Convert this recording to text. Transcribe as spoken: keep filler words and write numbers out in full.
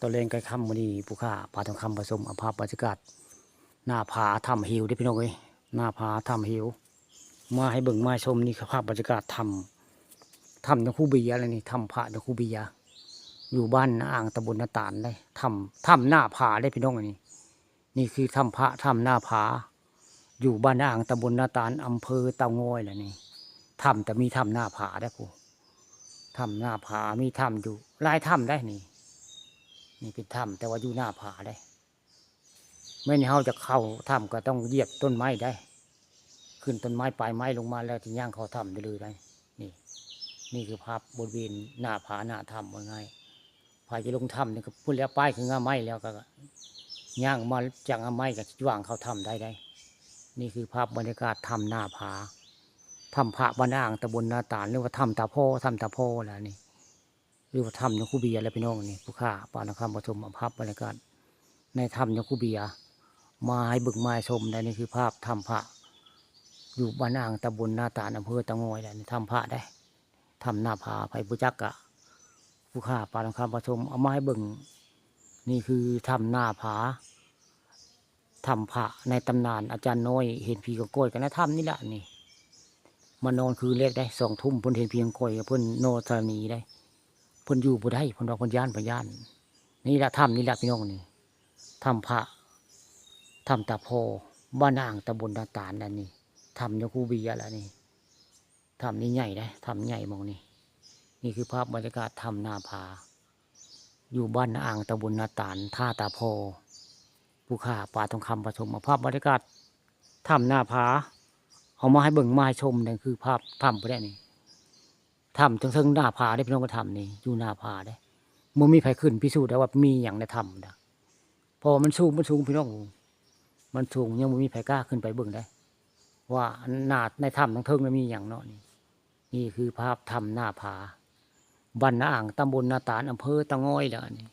ตอนแลงใกล้ค่ำมื้อนี้ ผู้ข้าปลาทองคำผสม เอาภาพบรรยากาศหน้าผาถ้ำเหวเด้อพี่น้องเอ้ย หน้าผาถ้ำเหว มาให้เบิ่งมาให้ชม นี่คือภาพบรรยากาศถ้ำ ถ้ำหลวงปู่เบียร์เลยนี่ ถ้ำพระหลวงปู่เบียร์ อยู่บ้านนาอ่าง ตำบลนาตาลเด้ ถ้ำ ถ้ำหน้าผาเด้อพี่น้อง อันนี้ นี่คือถ้ำพระ ถ้ำหน้าผา อยู่บ้านนาอ่าง ตำบลนาตาล อำเภอเต่างอยแหละนี่ ถ้ำแต่มีถ้ำหน้าผาเด้อผู้ ถ้ำหน้าผา มีถ้ำอยู่ หลายถ้ำได้นี่ นี่เป็นถ้ำแต่ว่าอยู่หน้าผาได้ แม่นเฮาจะเข้าถ้ำก็ต้องเหยียบต้นไม้ได้ ขึ้นต้นไม้ปลายไม้ลงมาแล้วจะย่างเข้าถ้ำได้เลยได้ นี่ นี่คือภาพบริเวณหน้าผาหน้าถ้ำว่าง่าย ไผจะลงถ้ำนี่ก็พูดแล้วป้ายคืองาไม้แล้วก็ย่างมาจากงาไม้ก็ย่างเข้าถ้ำได้ได้ นี่คือภาพบรรยากาศถ้ำหน้าผา ถ้ำพระบ้านนาอ่าง ตำบลนาตาล หรือว่าถ้ำตาโพ ถ้ำตาโพแหละนี่ หรือว่าถ้ำหลวงปู่เบียร์แหละพี่น้อง นี่ ผู้ข้าปลาทองคำผสม เอาภาพบรรยากาศในถ้ำหลวงปู่เบียร์ มาให้เบิ่งมาให้ชมได้ นี่คือภาพถ้ำพระ อยู่บ้านนาอ่าง ตำบลนาตาล อำเภอเต่างอยแหละ นี่ถ้ำพระได้ ถ้ำหน้าผา ไผบ่จักกะ ผู้ข้าปลาทองคำผสม เอามาให้เบิ่ง นี่คือถ้ำหน้าผา ถ้ำพระในตำนาน อาจารย์น้อยเห็นผีกองกอยก็ในถ้ำนี่แหละนี่ มานอนคืนแรกได้ สองทุ่ม เพิ่นเห็นผีกองกอย เพิ่นนอนธรณีได้ เพิ่นอยู่บ่ได้ เพิ่นว่าเพิ่นย้าน เพิ่นย้าน นี่แหละถ้ำนี่แหละพี่น้องนี่ ถ้ำพระ ถ้ำตาโพ บ้านนาอ่าง ตำบลนาตาลแหละนี่ ถ้ำหลวงปู่เบียร์แหละนี่ ถ้ำนี่ใหญ่นะ ถ้ำใหญ่หม่องนี้ นี่คือภาพบรรยากาศถ้ำหน้าผา อยู่บ้านนาอ่าง ตำบลนาตาล ท่าตาโพ ผู้ข้าปลาทองคำผสม เอาภาพบรรยากาศถ้ำหน้าผา เอามาให้เบิ่งมาให้ชม นั่นคือภาพถ้ำผู้ใดนี่ ถ้ำเทิงๆหน้าผาเด้พี่น้อง ก็ถ้ำนี่อยู่หน้าผาเด้ บ่มีไผขึ้นพิสูจน์ได้ว่ามีหยังในถ้ำนะ เพราะว่ามันสูง มันสูงพี่น้อง มันสูง ยังบ่มีไผกล้าขึ้นไปเบิ่งได้ ว่าหน้าในถ้ำทางเทิงน่ะมีหยังเนาะนี่ นี่คือภาพถ้ำหน้าผา บ้านนาอ่าง ตำบลนาตาล อำเภอเต่างอยแหละอันนี้